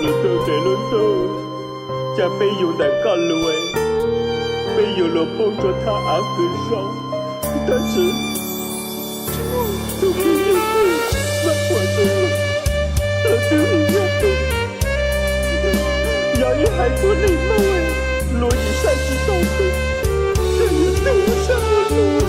Tus tes lub ntuj, cas peb yug ntawm koj lug, peb yug lug poob rua thaj av kws zoo, tab sis tug kws yug tug, Vaajtswv, lug twb yog tug, yog ib haiv tuab neeg Moob, luag yim saib tsi tau tug, tug yug tug sab ua luag.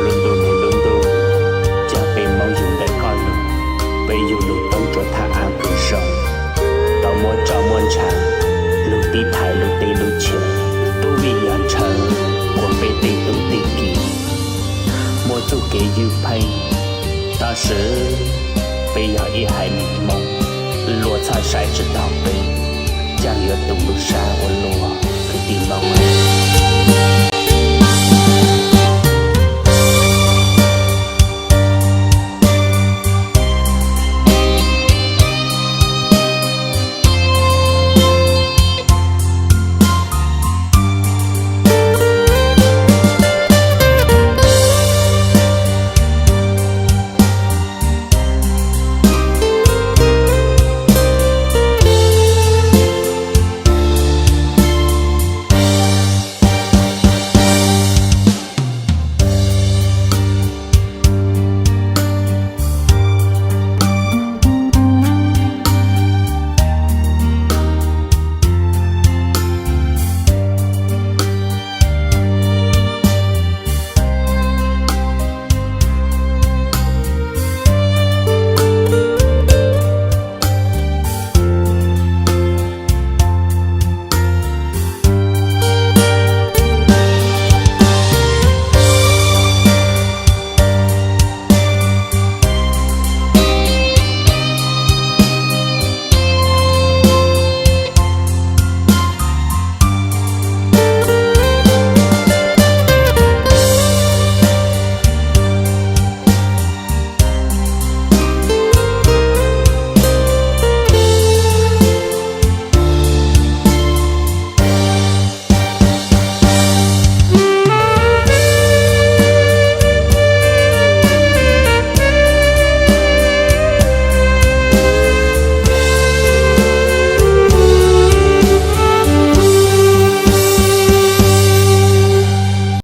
Lub ntuj, lub ntuj, cas peb Moob yug ntawm koj lug, peb yug lug poob rua thaj av kws zoo, tau muab tso muab ntshav, lug tib thaiv lub teb lub chaw, tub vim yog ntshaw, kuas peb tej tub tej kiv muaj txuj kev ywj pheej, tab sis peb yog ib haiv neeg Moob, luag txhaj saib tsi taug peb, caag yuav tu lub sab ua luag kwv tij Moob.